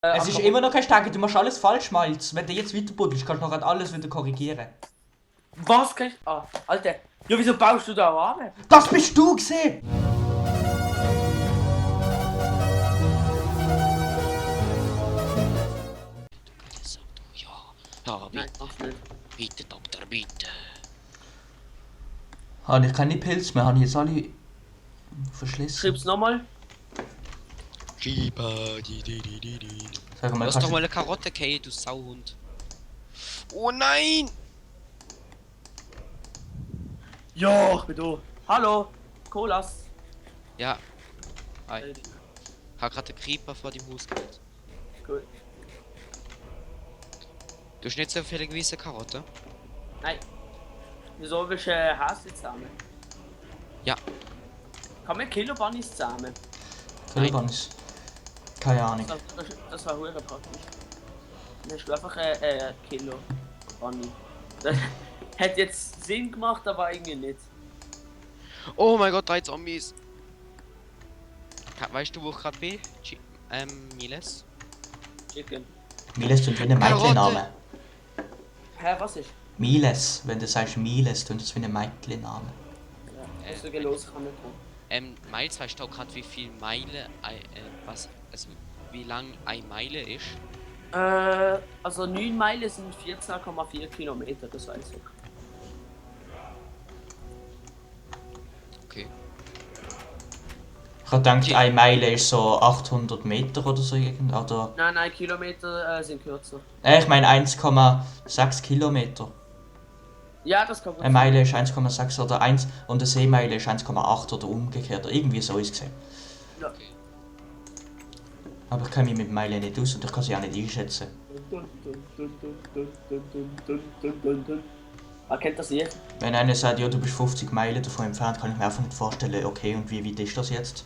Es ist immer noch kein Stärke, du machst alles falsch, Malz. Wenn du jetzt weiter buddelst, kannst du noch alles wieder korrigieren. Was kann ich. Ah, Alter. Ja, wieso baust du da an? Das bist du gesehen! Ja, Nein, bitte, mach's nicht. bitte, Doktor, bitte. Habe ich keine Pilze mehr, habe ich jetzt alle verschlissen. Schreib's nochmal. Schieber, Sag mal, Lass kannst doch du... mal eine Karotte, Kay, du Sauhund. Oh nein! Ja, ich bin da. Hallo, Colas. Ja. Hi. Hab grad den Creeper vor dem Haus geholt. Cool. Du hast nicht so viele gewisse Karotte? Nein. Wieso willst du Häschen zusammen? Ja. Kann man Kilo Bunnies zusammen? Killerbannis. Keine Ahnung. Das war hure praktisch. Dann hast du einfach Kilo Bunny. Das hat jetzt Sinn gemacht, aber irgendwie nicht. Oh mein Gott, 3 Zombies. Weißt du, wo ich gerade bin? Miles? Chicken. Miles tun wie ein Mädchenname. Hä, was ist? Miles, wenn du sagst Miles, tun das wie ein Mädchenname. Ja, hast du los, kann nicht kommen. Miles, weißt du auch gerade, wie viel Meile, also wie lang eine Meile ist? Also 9 Meilen sind 14,4 Kilometer, das weiß ich. Okay. Ich habe gedacht, eine Meile ist so 800 Meter oder so irgend, oder... Nein, Kilometer sind kürzer. Ich meine 1,6 Kilometer. Ja, das kann gut Eine Meile ist 1,6 oder 1 und eine Seemeile ist 1,8 oder umgekehrt. Oder irgendwie so ist es gesehen. Ja. Okay. Aber ich kenne mich mit Meilen nicht aus und ich kann sie auch nicht einschätzen. Kennt das ihr? Wenn einer sagt, ja, du bist 50 Meilen davon entfernt, kann ich mir einfach nicht vorstellen, okay, und wie weit ist das jetzt?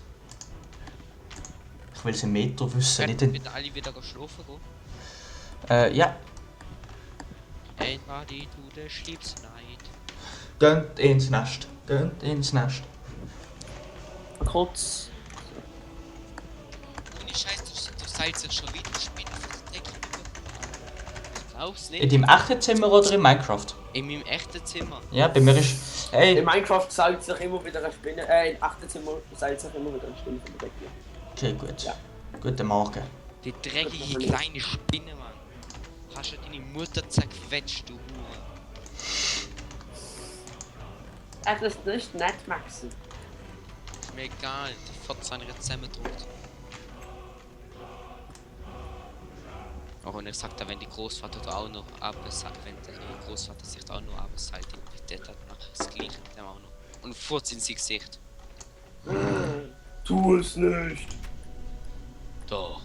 Ich will es in Meter wissen, nicht in... Bitte alle wieder schlafen gehen. Ja. Anybody to the sleeps night. Geht ins Nest. Geht ins Nest. Kurz. Ohne Scheiß, du seid sich schon wieder Spinnen von der Decke überfallen. Ich glaub's In nicht. deinem echten Zimmer oder in Minecraft? In meinem echten Zimmer. Ja, bei mir ist... In Hey! Minecraft saugt sich immer wieder eine Spinne. In 8. Zimmer saugt sich immer wieder eine Spinne von der Decke. Okay, gut. Ja. Guten Morgen. Die dreckige kleine Spinne, Mann. Hast du deine Mutter zerquetscht, du Hure. Es ist nicht nett, Maxi. Ist mir egal, die Fotze eine zusammendrückt. Auch wenn ich sagte, wenn die Großvater da auch noch absagt, wenn der Großvater sich da auch noch absagt, der hat noch das Gleiche mit dem auch noch. Und Furz in sein Gesicht. Tu es nicht. Doch,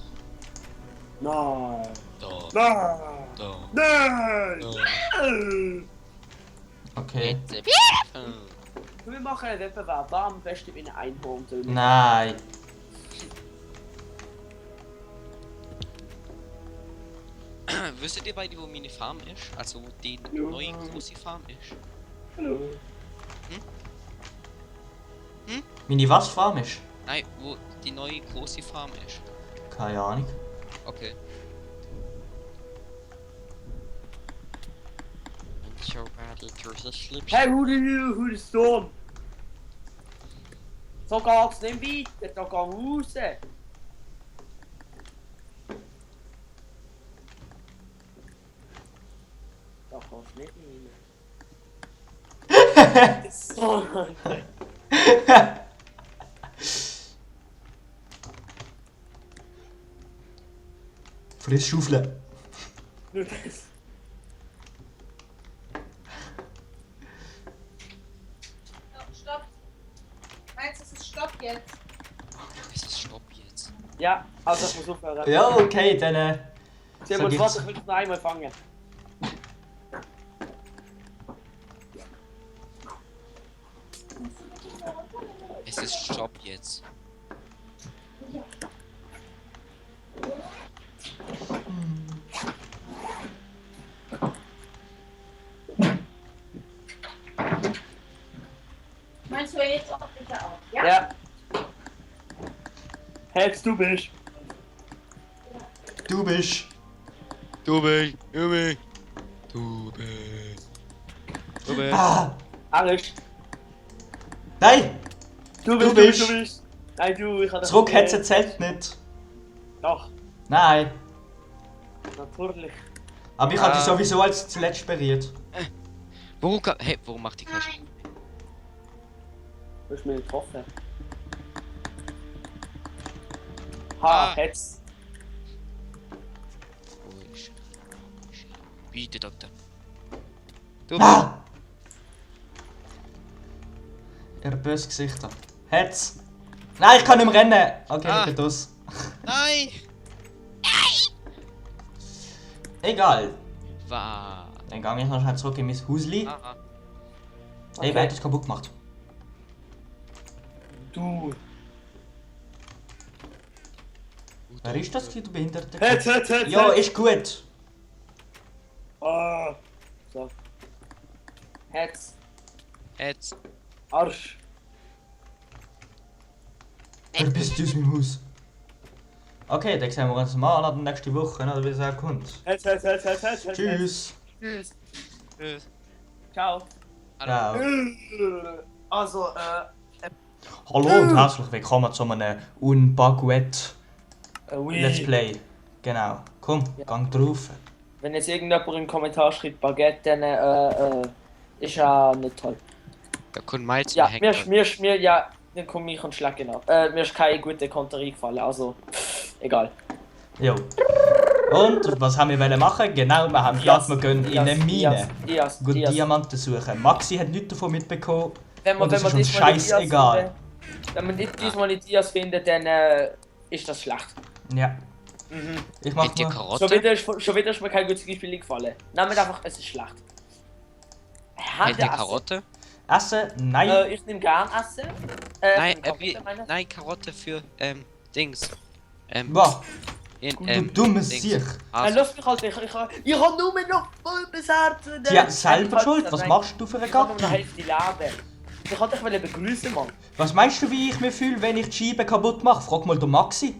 Nein. doch, Nein. doch, Nein. doch. Okay. Bitte. Wir machen einen Wettbewerb. Wer am besten wie ein Einhorn töten? Nein. Wisst ihr beide, wo meine Farm ist? Also wo die Ja. neue große Farm ist? Hallo. Meine was Farm ist? Nein, wo die neue große Farm ist. Keine Ahnung. Okay. And your battle through the slips. Hey, who the storm? So geht's nicht weiter. Da gehen wir raus. Da kannst du nicht rein. So, Friss Schaufeln. nur das. Stopp. Meinst du, es ist Stopp jetzt? Es ist Stopp jetzt. Ja, also ich muss aufhören. Ja, okay, dann... Sie haben sag uns ich- was, ich will es noch einmal fangen. Es ist Stopp jetzt. Meinst du jetzt auch bitte auch? Ja? Ja. Hältst du bist. Du du bist. Du bist. Du bist. Du bist. Du bist. Ah! Alles. Nein! Du Du bist, bist. du bist. Nein, du, ich hab das. Zurück hat zählt nicht. Doch, Nein. natürlich. Aber ich hatte dich sowieso als zuletzt berührt. Warum macht die keinen Schaden? Du hast mich getroffen. Ha, Ah. jetzt. Ruhig. Bitte, Doktor. Du Ah! Ihr böse Gesichter. Hetz! Nein, ich kann nicht mehr rennen! Okay, Ah. ich bin aus. Nein! Egal. War. Dann gehe ich noch schnell zurück in mein Hausli. Ah. Ey, wer hat das kaputt gemacht? Du. Wer ist das, du Behinderte? Jetzt. Ja, ist gut. Ah. So. Jetzt. Jetzt. Arsch. Wer bist du aus meinem Haus? Okay, dann sehen wir uns mal an der nächsten Woche, oder wie es auch kommt. Jetzt. Tschüss. Tschüss. Tschüss. Ciao. Ciao. Also, Hallo und herzlich willkommen zu einem Unbaguette oui. Let's Play. Genau. Komm, gang drauf. Wenn jetzt irgendjemand in den Kommentar schreibt Baguette, dann ist ja nicht toll. Da kommt Miles Ja, Hacker. ja, dann komme ich und schlag ihn ab. Mir ist keine gute Konter eingefallen, also egal. Jo. Und was haben wir wollen machen? Genau, wir haben gedacht, wir gehen in eine Mine. Gut Dias. Diamanten suchen. Maxi hat nichts davon mitbekommen. Wenn man Und das ist uns diesmal nicht Dias scheißegal. findet, wenn man nicht diesmal nicht Dias findet, dann ist das schlecht. Ja. Ich mach Habt ihr mal. Karotte? Schon wieder ist mir kein gutes Spiel gefallen. Nehmt einfach, es ist schlecht. Habt ihr Karotte? Essen? Nein. Ich nehme gern Essen. Nein, Karotte, meine ich. nein, Karotte für, Dings. Was? In, Du dummes Dings. Sieg. Lass mich halt, ich hab nur noch voll bis Herzen. Ja, selber schuld. Was machst du für eine Ich kann nur noch Gacki? Hälfte leben. Ich wollte dich begrüßen, Mann. Was meinst du, wie ich mich fühle, wenn ich die Scheibe kaputt mache? Frag mal den Maxi.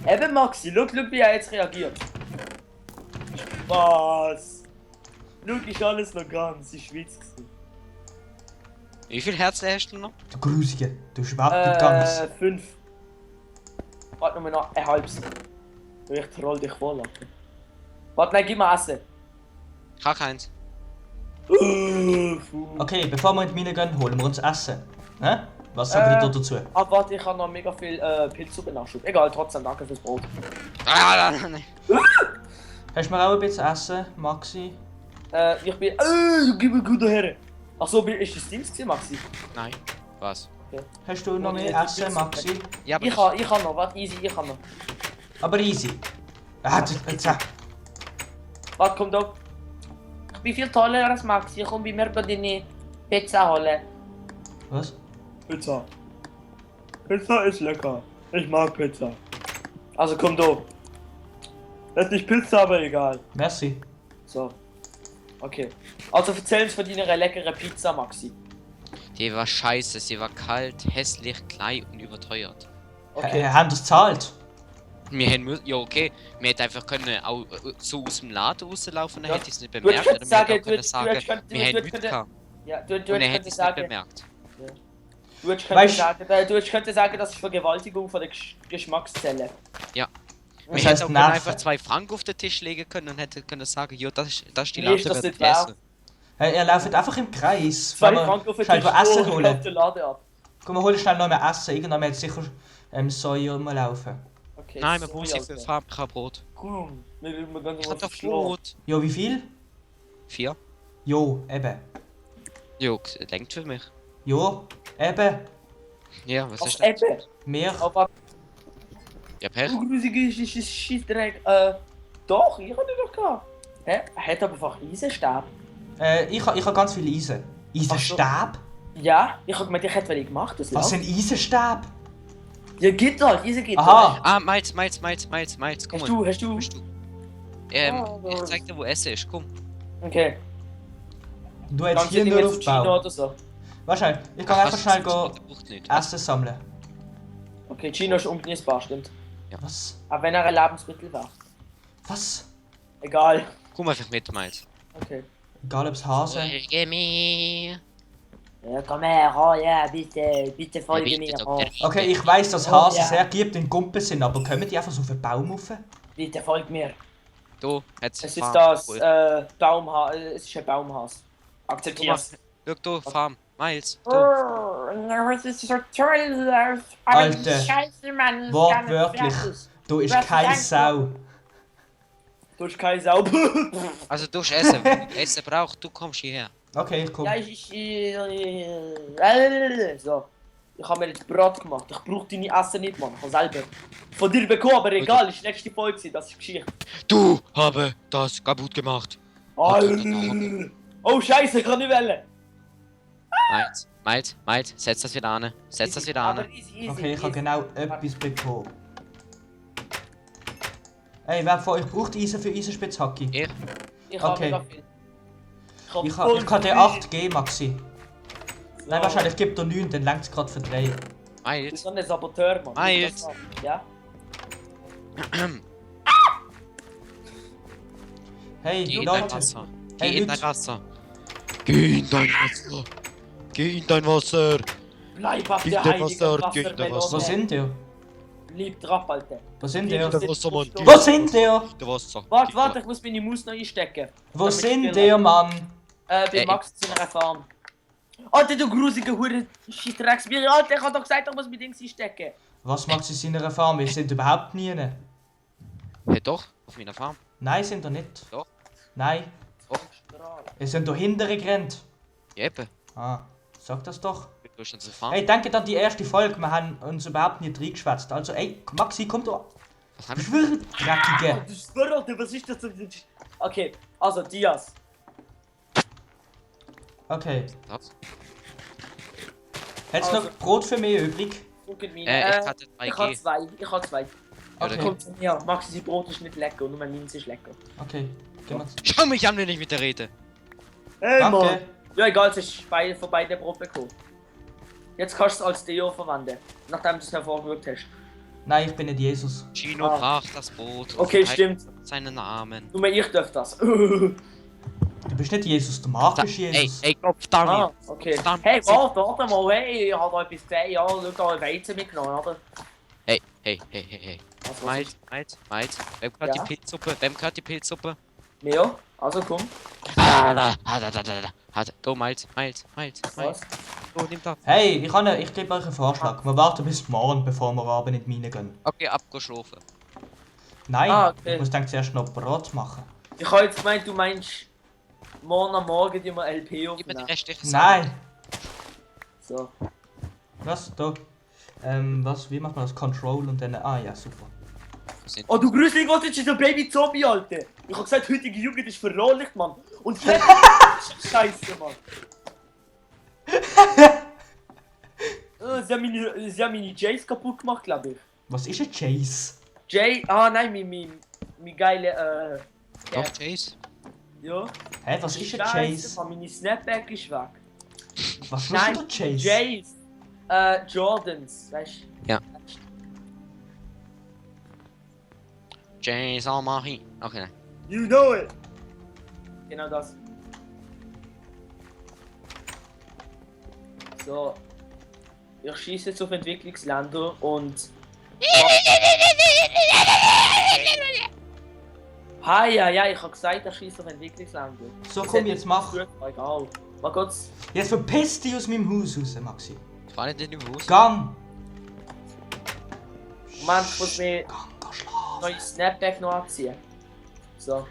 Eben Maxi, schau, wie er jetzt reagiert. Was? Schau, ist alles noch ganz, in Schweiz gewesen. Wie viel Herzen hast du noch? Du Grusige. Du bist überhaupt nicht ganz. 5. Warte nur noch ein halbes. Ich troll dich voll, Alter. Warte, nein, gib mir Essen. Ich hab keins. Okay, bevor wir in die Mine gehen, holen wir uns Essen. Ne? Was sagen die da dazu? Aber warte, ich habe noch mega viel Pilzsuppe-Nachschub. Egal, trotzdem, danke fürs Brot. Nein. Hast du mir auch ein bisschen Essen, Maxi? Ich bin. Gib mir gut her. Achso, ist das Dings gewesen, Maxi? Nein. Was? Hast du noch Ja, mehr die Essen, Pilze. Maxi? Ja, aber Ich habe noch, warte, easy, ich habe noch. Aber easy. Ah, Warte, komm da. Ich bin viel toller als Maxi. Komm bei mir deine Pizza holen. Was? Pizza. Pizza ist lecker. Ich mag Pizza. Also komm da. Das ist nicht Pizza, aber egal. Merci. So. Okay. Also erzähl uns von deiner leckeren Pizza, Maxi. die war scheiße. Sie war kalt, hässlich, klein und überteuert. Okay. Haben das gezahlt? Wir hätten, ja okay, wir hätten einfach können auch so aus dem Laden rauslaufen, dann Ja. hätte ich es nicht Du bemerkt. hättest Oder wir sagen, hätten auch können du sagen, hättest können- wir du hätten hättest nichts können- gehabt. Ja, du Und er hätte hättest es nicht sagen, bemerkt. du hättest Weißt- sagen, das ist Vergewaltigung von der Geschmackszelle. Ja. Das Wir heißt hätten auch Nerven. einfach 2 Franken auf den Tisch legen können und hätten können sagen, ja, das ist die Mir ist das Ladenwirte nicht wahr. essen. Hey, ihr lauft einfach im Kreis. 2 Wenn wir Franken auf den schnell Tisch, Essen so, holen. läuft der Laden ab. Komm, wir holen schnell noch mehr Essen. Irgendwann wird sicher Soja rumlaufen. Okay, Nein, wir sorry, brauchen für Alter. Farbenbrot. Komm, wir gehen Ich mal hab doch schlafen. Brot. Jo, wie viel? 4. Jo, eben. Jo, lenkt für mich. Jo, eben. Ja, was Was ist das? Apple? Mehr. Aber Ja, Pech. du grusige ist das Scheissdreck. Doch, ich hab den doch gehabt. Hä? Er hat aber einfach Eisenstab. Ich ha ganz viele Eisen. Eisenstab? Ja, ich hab gemeint, ich hätte welche gemacht, das Was läuft. sind Eisenstab? Ja, geht halt, Eisen geht Aha. Ah, Miles, komm mal. Hast du? Bist du? Ah, Ich zeig dir, wo Essen ist, komm. Okay. Du hast Kannst du hier nicht nur mehr zu China aufbauen. oder so? Wahrscheinlich. Ich kann Ach, einfach was? schnell Das gehen braucht nicht. Essen sammeln. Okay, China ist ungenießbar, stimmt. Was? Aber wenn er ein Lebensmittel war. Was? Egal. Komm einfach mit, Miles. Okay. Egal ob's Hase. Folge mir. Ja, komm her, oh ja, bitte, bitte folge Ja, mir. bitte, Oh. Doktor. Okay, ich weiss, dass Oh, Hasen ja. sehr gibt in Kumpel sind, aber kommen die einfach so auf den Baum rauf? Bitte folg mir. Du, jetzt Es ist das Baumhaus. Es ist ein Baumhaus. Akzeptier's. Schau du, Farm. Miles, du. Das ist so toll. Alter, Scheiße, Mann. Wortwörtlich. Du ist Was keine denkst du? Sau. Du hast keine Sau. Also du hast Essen. Wenn du Essen brauchst, du kommst hierher. Okay, ich Ja, komme. so. Ich habe mir jetzt Brot gemacht. Ich brauche deine Essen nicht, Mann. Ich habe selber von dir bekommen, aber egal. Das ist die nächste Folge, gewesen, das ist Geschichte. Du habe das kaputt gemacht. Oh, Scheiße, ich kann nicht wählen. Miles, setz das wieder an. Setz das wieder Aber an. easy, Okay, ich habe easy. genau etwas bekommen. Ey, wer von euch braucht Eisen für Eisenspitzhacke? Ich habe Okay. mega viel. Ich kann dir 8 geben, Maxi. Nein, wahrscheinlich gibt er 9, dann längt es gerade für 3. Du bist Miles. so ein Saboteur, Mann. Miles. Ja? Hey, Geh in dein Leute. Wasser. Hey, Geh in dein Leute. Wasser. Geh in dein Wasser. Geh in dein Wasser. Bleib auf Gib der dir heiligen Wasser, gib dir Wassermelone. Wasser. Wo sind ihr? Bleib drauf, Alter. Wo sind Gib ihr? dir Wasser, Mann. Wasser. Wo sind ihr? Der Wasser. Warte, ich muss meine Maus noch einstecken. Wo Damit sind ich ihr, Mann? Bei Ey. Max zu einer Farm. Alter, du grusige Hure. Scheissdrecksbier. Alter, ich hab doch gesagt, ich muss mein Ding einstecken. Was macht sie in einer Farm? Wir sind überhaupt nie. Hey doch, auf meiner Farm. Nein, sind ihr nicht. Doch. Nein, wir sind da hinten gerannt. Ja, eben. Ah, sag das doch. Du hast unsere Farm. Ey, danke an die erste Folge, wir haben uns überhaupt nicht reingeschwätzt. Also, ey, Maxi, komm da. Was haben wir? Schwör, Dreckige. Das ist verrückt, was ist das? Okay, also Dias. Okay. Das? Hättest du Also. noch Brot für mich übrig? Guckt meine. Ich hatte Ich habe 3G. zwei. Ich habe zwei. Ja, Okay. dann Kommt zu mir. Maxi, sein Brot ist nicht lecker, nur mein Linz ist lecker. Okay, gehen wir. Schau mich an, wenn ich mit der rede. Hey, Danke. Ja, egal, es ist von beiden Brot bekommen. Jetzt kannst du es als Deo verwenden, nachdem du es hervorgerückt hast. Nein, ich bin nicht Jesus. Chino Ah. brach das Boot. und Okay, verteidigte stimmt. Seinen Namen. Nur ich darf das. Du bist nicht Jesus, der Marc ist Jesus. Ey, Kopf, Dami. Ah, okay. Verdammt. Hey, warte mal, hey, ich habe da etwas gesehen. Ja, schau da ein Weizen mitgenommen, oder? Hey. Also, Miles. Wem gehört Ja? die Pilzsuppe? Wem gehört die Pilzsuppe? Mir? Also komm. Go, Miles. Was? Go, nimm das. Hey, ich gebe euch einen Vorschlag. Wir warten bis morgen, bevor wir abends in die Mine gehen. Okay, abgeschlafen. Nein, Ah, okay. ich muss dann zuerst noch Brot machen. Ich habe jetzt gemeint, du meinst, morgen am Morgen die wir LP Gib mir die aufnehmen. restlichen Nein! So. Was? Da? Wie macht man das? Control und dann. Ah ja, super. Sachen. Oh, du Grüßling, was ist so Baby-Zombie, Alter? Ich hab gesagt, heutige Jugend ist verlohnlich, Mann. Und jetzt Scheiße, Mann. Sie haben meine Jays kaputt gemacht, glaube ich. Was ist ein Chase? Jay, nein, mein geile, Doch, Chase. ja. Hä, was ist ein Scheiße, Chase? Mann, meine Snapback ist weg. Was ist Nein, ein Chase? Jays. Jordans, weißt du? Ja. Chase Almahi. Okay, nein. You know it! Genau das. So. Ich schieße jetzt auf Entwicklungsländer und. Hi, ja, ich hab gesagt, ich schieße auf Entwicklungsländer. So, komm, jetzt mach. Gut, egal. Mal kurz. Jetzt verpiss dich aus meinem Haus raus, Maxi. Ich war nicht in dem Haus. Gang! Moment, ich muss mir Gang, geh schlafen. neue Snapback noch anziehen. So.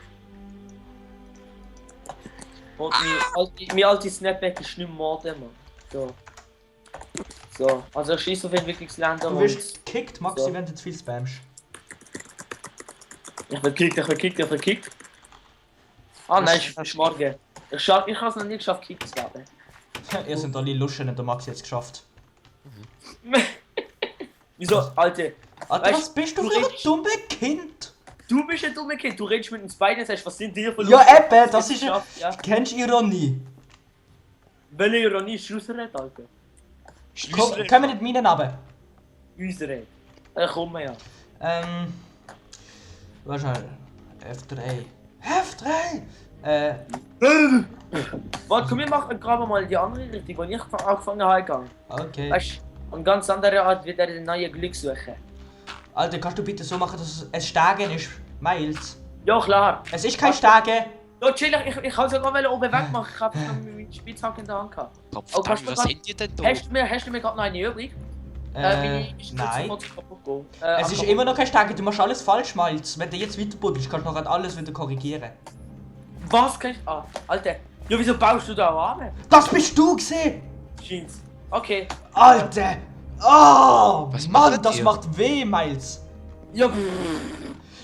Und mein alte Snapback ist nicht mehr modern, Mann. So. So, also ich schieße auf Entwicklungsländer Du wirst gekickt, Maxi, So. wenn du zu viel spammst. Ich bin gekickt. Ah nein, ist morgen. Ich habe es noch nie geschafft, gekickt zu werden. Ihr sind alle Luschen und der Maxi hat es geschafft. Wieso, Alter? Alter, Weißt was bist du du für ein redest- dummes Kind? Du bist ein dummer Kind, du redest mit uns beiden, sagst, was sind dir für Ja, Leute? eben, das ist ja. geschafft, ja. Kennst du Ironie? Welche Ironie ist Schlussrede, Alter? Komm, können wir nicht meinen runter? Unsere. Komm ja. Wahrscheinlich. F3. F3! Warte, komm, wir machen gerade mal die andere Richtung, wo ich angefangen habe gegangen. Okay. Weißt du, eine ganz andere Art wird er den neuen Glück suchen. Alter, kannst du bitte so machen, dass es Stegen ist? Miles. Ja, klar. Es ist kein Stegen. Ja, chill, ich kann sogar oben weg machen. Ich habe meinen Spitzhack in der Hand gehabt. Oh, Verdammt, was sind die denn da? Hast du mir gerade noch eine übrig? Nein. Es ist immer noch kein Stegen, du machst alles falsch, Miles. Wenn du jetzt weiter buddelst, kannst du noch alles wieder korrigieren. Was kannst du... Ah, Alter. Ja, wieso baust du da an? Das bist du gesehen! Jeans. Okay. Alter! Oh! Was Mann, macht das ihr? macht weh, Miles! Ja,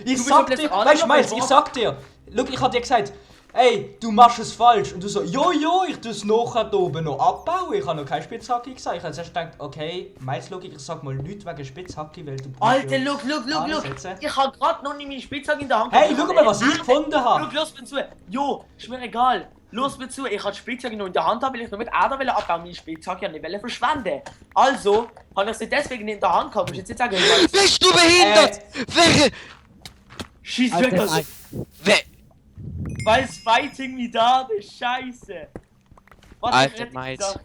Ich bist sag doch dir, jetzt weißt du, Miles, alle ich sag dir, look, ich hab dir gesagt, ey, du machst es falsch. Und du so, jo, ich tu's nachher da oben noch abbauen. Ich hab noch keine Spitzhacke gesagt. Ich hab erst gedacht, okay, Miles, look, ich sag mal nichts wegen Spitzhacke, weil du... Alter, look. Ansätze. Ich hab gerade noch nicht meinen Spitzhack in der Hand. Hey, schau mal, was ich gefunden habe! Look, los mir zu. Jo, ist mir egal. Los mir zu. Ich hab die Spitzhacke noch in der Hand, weil ich noch mit Ader abbauen meine Spitzhacke nicht verschwenden. Also, habe ich sie deswegen in der Hand gehabt. Muss ich jetzt sagen, Bist du behindert? Wer? schieß Alter, weg. nein. Wer? Weil es Fighting me da ist. Scheiße. Was Alter, ich jetzt Miles. gesagt-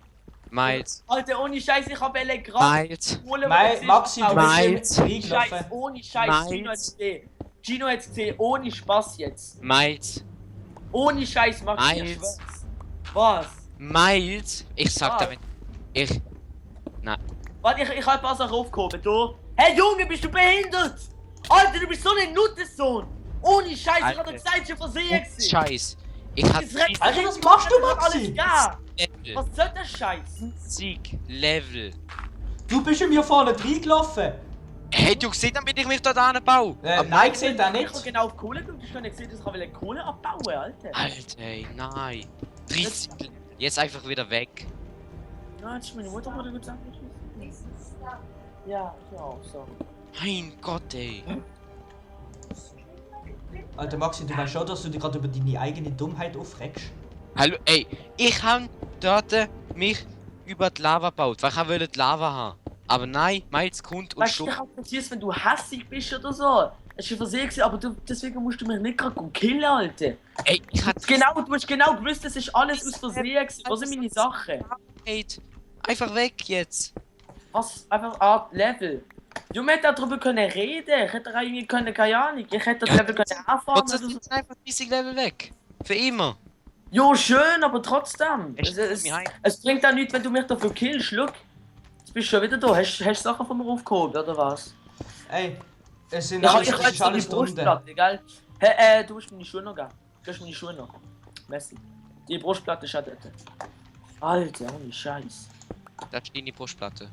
Miles. Alter, ohne Scheiße, ich hab gerade. Miles. Maxi, du Miles. bist im Krieg Scheiß, gelaufen. ohne Scheiß, Gino Miles. hat's gesehen. Gino hat's gesehen, ohne Spaß jetzt. Miles. Ohne Scheiß, Max, ich Miles. schwör's. Was? Miles. Ich sag Was? damit. Ich. Warte, ich hab ein paar Sachen aufgehoben, du. Hey Junge, bist du behindert? Alter, du bist so ein Nuttensohn. Ohne Scheiß, ich hab Alter. doch gesagt, schon versehen gewesen. Scheiß. Ich hab Das regt Alter, mich was auf, machst du, das hat Maxi? alles gar. Level. Was soll der Scheiß? Level. Du bist in mir vorne reingelaufen. Hey, du siehst, damit ich mich da anbaue. Nein, gesehen er Ich hab nicht. genau auf Kohle geschaut, ich hab nicht gesehen, dass ich Kohle abbauen will, Alter. Alter, ey, nein. 30. Jetzt einfach wieder weg. Nein, jetzt ist meine Mutter wieder gut sagen. Ja, ja, auch so. Mein Gott, ey. Alter, Maxi, du weißt schon, dass du dich gerade über deine eigene Dummheit aufregst. Hallo, ey. Ich hab dort mich über die Lava gebaut, weil ich wollte die Lava haben. Aber nein, Miles kommt und Weißt du, ich schluckt. akzeptier's, wenn du hässig bist oder so. Es ist schon versehen gewesen, aber deswegen musst du mich nicht gerade killen, Alter. Ey, ich hab Genau, du hast genau gewusst, das ist alles aus Versehen gewesen. Was sind meine Sachen? einfach weg jetzt. Was? Einfach Art Level. Du hättest darüber können reden. Ich hätte irgendwie können, keine Ahnung. Ich hätte das Level können anfangen Trotzdem oder so. sind einfach 30 Level weg. Für immer. Jo, schön, aber trotzdem. Echt? Es bringt auch nichts, wenn du mich dafür killst. Look. Jetzt bist du schon wieder da. Hast du Sachen von mir aufgehoben, oder was? Ey, es sind Ja, alles, ich es weiß ist noch die alles Stunden. Brustplatte, gell? Hey, du musst meine Schuhe noch geben. Du hast meine Schuhe noch. Messi. Die Brustplatte ist auch dort. Alter, ohne Scheiß. Da steht die Brustplatte.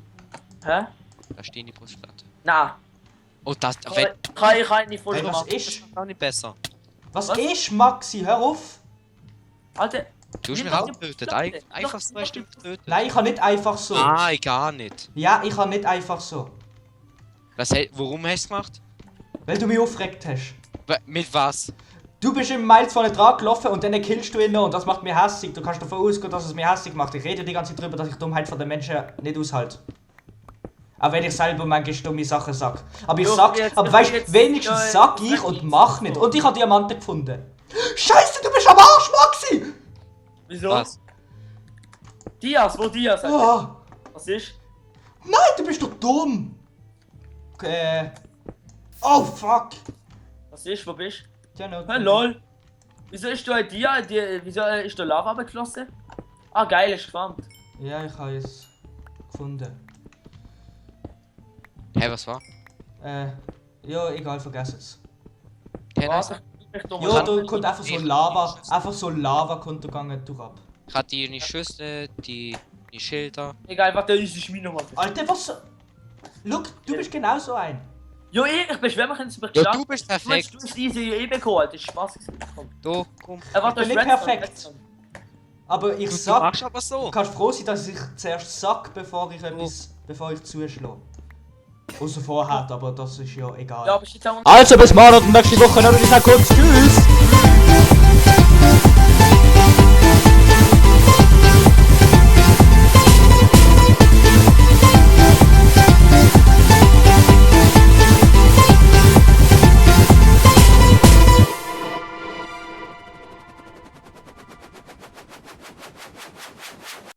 Hä? Da steht die Brustplatte. Nein. Oh, das Ich kann nicht voll Ey, was machen. ist? auch nicht besser. Was Was? ist, Maxi? Hör auf! Alter. Du hast Nimm mich doch auch die getötet. Brustplatte. Einfach Doch, zwei doch, Stück getötet. Nein, ich kann nicht einfach so. Nein, gar nicht. Ja, ich kann nicht einfach so. Warum hast du es gemacht? Weil du mich aufgeregt hast. Mit was? Du bist im Miles vorne dran gelaufen und dann killst du ihn noch und das macht mich hässlich. Du kannst davon ausgehen, dass es mich hässlich macht. Ich rede die ganze Zeit darüber, dass ich Dummheit von den Menschen nicht aushalte. Auch wenn ich selber manchmal dumme Sachen sag. Aber ich Doch, sag, jetzt- aber weißt jetzt- du, wenigstens sag ich jetzt- und mach nicht. Und ich habe Diamanten gefunden. Scheiße, du bist am Arsch, Maxi! Wieso? Was? Dias, wo Dias? Alter? Oh, Was ist? nein, du bist doch dumm! Oh fuck! Was ist? Wo bist Ja, no, du? Hey, lol. Wieso ist da ein Dia? Wieso ist da Lava abgeflossen? Ah, geil, ist geformt. Ja, ich habe es gefunden. Hey, was war? Ja, egal, vergiss es. Hey, Warte, nice. ich tu Ja, mal- da kommt einfach so Lava, einfach so Lava kommt der Gang durch ab. Ich hatte die Schüsse, die Schilder. Egal, warte, das ist mein nochmal. Alter, was? Look, du bist genau so ein. Jo, ich beschwer mich jetzt über Ja, du bist perfekt. Du hast easy bekommen, Alter. Das ist Spaß gewesen. Komm. Du, komm. Warte, Ich bin das nicht ist perfekt. Aber ich Du sag, machst aber so. du kannst froh sein, dass ich zuerst sag, bevor ich zuschlage. Außer vorher, aber das ist ja egal. Ja, aber ist jetzt auch Also bis morgen und nächste Woche noch, ich sag kurz Tschüss!